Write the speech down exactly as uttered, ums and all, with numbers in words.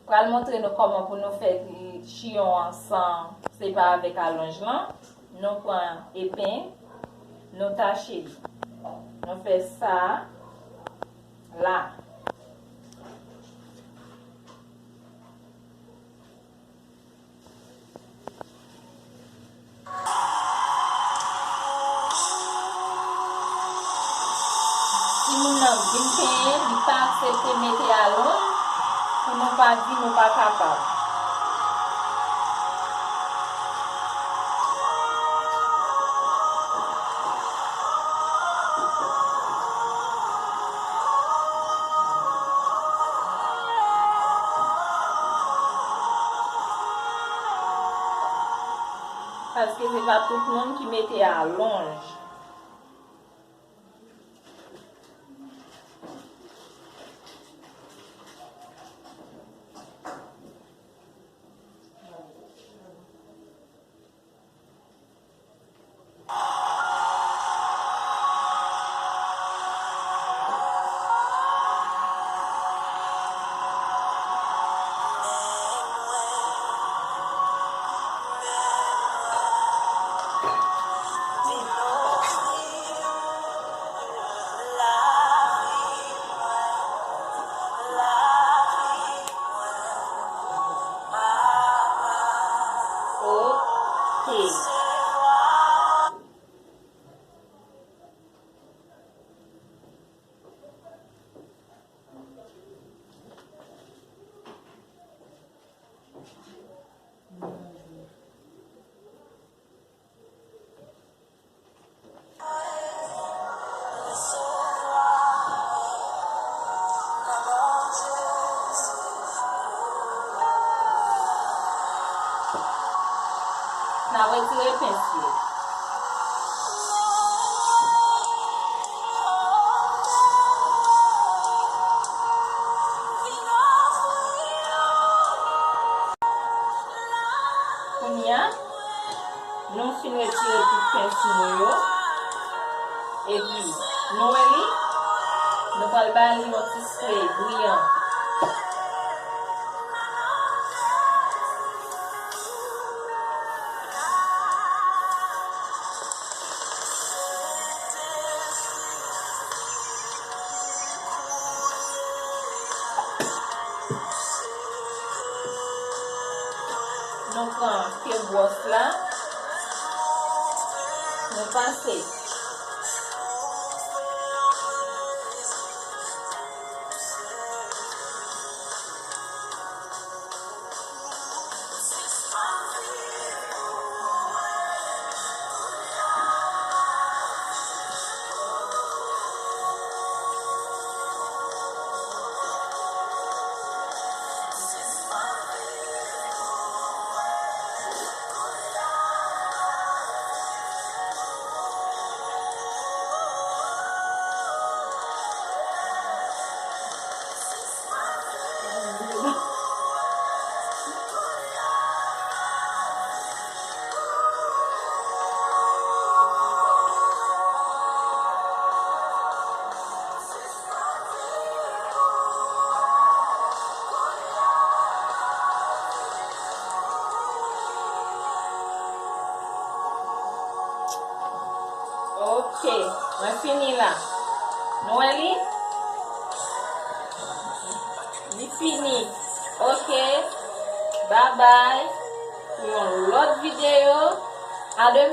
Pral montre nou kòman pou nou fè chiyon an san, se pa avèk alonj lan. Nou pran epenn, nou tache li. Nou fè sa la. Timoun nan vin penyen, li pa aksepte mete alonj, pou nou pa di nou pa kapab. Paske se pa tout moun ki mete alonj. Ok. N a retire pens yo. Kounye a, nou fin retire tout pens nou yo. Epi, nou wè li? Nou pral ba li yon ti spray briyan. Nou pran pye bwòs la, nou pase. Ok, mwen fini la. Nou wè li? Li fini. Ok. Babay. Pou yon lòt videyo. A demen.